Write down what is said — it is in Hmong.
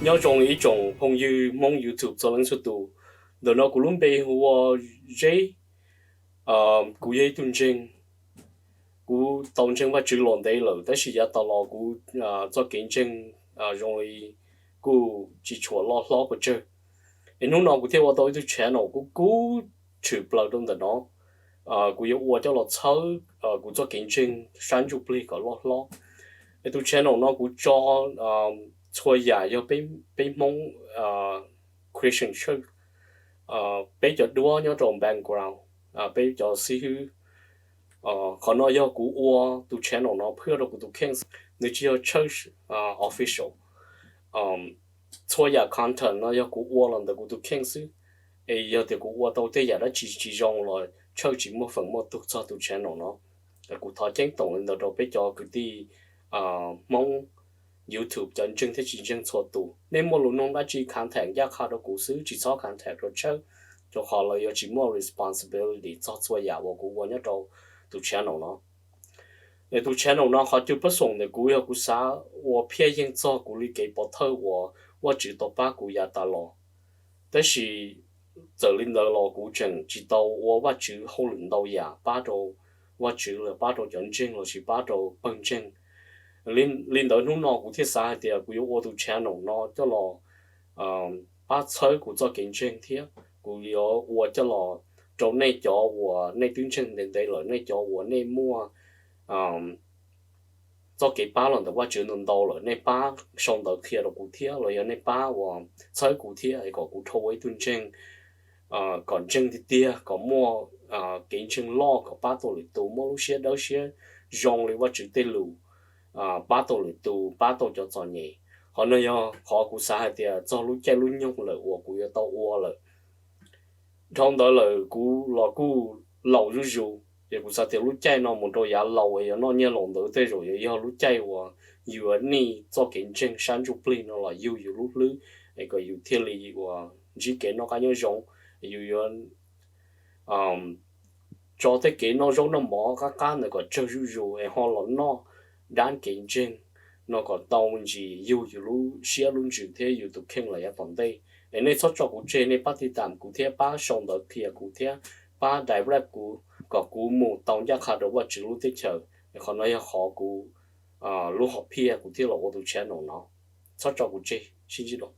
Nyob zoo ib tsoom phooj ywg Hmoob YouTube txhua leej txhua tus. Ntawm no kuv lub npe hu ua Zeb. Kuv yog ib tug ntseeg. Kuv tau ntseeg Vajtswv los ntev lawm, tab sis yav tas los kuv txoj kev ntseeg zoo li kuj tsis tshua loj hlob pes tsawg. Es hnub no kuv thiaj ua tau ib tug channel kub kub tshwm plaws rau ntawm no. Kuv yuav ua coj los txhawb kuv txoj kev ntseeg sab ntsuj plig kom loj hlob. Es tus channel no kuv tso txhua yam yog peb Hmoob Christian Church, peb cov duab nyob rau background, peb cov xib hwb. Qhov no yog kuv ua tus channel no phwj rau kuv tus kheej xwb, nws tsis yog church official. Txhua yam content no yog kuv ua los ntawm kuv tus kheej xwb. Es yog tias kuv ua tau tej yam dab tsi tsis zoo los church tsis muaj feem muaj tug txog tus channel no. Kuv thov ceeb toom li ntawd rau peb cov kwv tij Hmoob YouTube cov ntseeg thiab tsis ntseeg txhua tus. Nej muaj lus nug dab tsi contact ncaj qha rau kuv xwb, tsis txhob contact rau church, rau qhov lawv yuav tsis muaj responsibility txog txhua yam uas kuv ua nyob rau tus channel no. Es tus channel no qhov cug pab xoom ntawm kuv yog kuv xav ua phiaj yeeg txog kuv li kev pov thawj uas Vajtswv tau pab kuv yav tas los. Tab sis txawm li ntawd los kuv tseem tsis tau ua Vajtswv hauj lwm ntau yam pab rau Vajtswv los pab rau cov ntseeg lossis pab rau pawg ntseeg. Li ntawd hnub no kuv thiaj xav hais tias kuv yuav ua tus channel no coj los pab txhawb kuv txoj kev ntseeg thiab kuv yuav ua coj los rau nej cov uas nej twb ntseeg ntev ntev lawm, nej cov uas nej muaj txoj kev pab los ntawm Vajtswv ntau ntau lawm, nej pab sau ntawv qhia rau kuv thiab los yog nej pab uas txhawb kuv thiab es kom kuv dhau ua ib tug ntseeg kom ntseeg tiag tiag, kom muaj kev ntseeg loj, kom pab tau lwm tus, muaj lub siab dawb siab zoo li Vajtswv tej lus, pab tau lwm tus, pab tau cov txom nyem. Qhov no yog qhov kuv xav hais tias txog lub caij lub nyoog lawm uas kuv yuav tau ua lawm. Dhau ntawd lawm kuv los kuj laus zuj zus, ces kuv xav tias lub caij no mus rau yav laus es yuav noj nyiaj laus ntawd tej zaum yuav yog lub caij uas yus yuav nij txoj kev ntseeg sab ntsuj plig no los yug yus lub hlwb es kom yus thiaj li uas ntsib kev noj qab nyob zoo. Yus yuav tso tej kev noj zaub noj mov qab qab ntawd kom tsawg zuj zus es ho los noj dab kev ntseeg no kom tau me ntsis yug yus lub siab lub ntsws thiab yus tus kheej los yav tom ntej. Es nej txhob tso kuv tseg, nej pab tiv tam kuv thiab pab sau ntawv qhia kuv thiab pab direct kuv kom kuv mus tau ncaj qha rau Vajtswv lub teb chaws. Es qhov no yog qhov kuv lub hom phiaj kuv thiaj los ua tus channel no. Txhob tso kuv tseg, sib ntsib dua.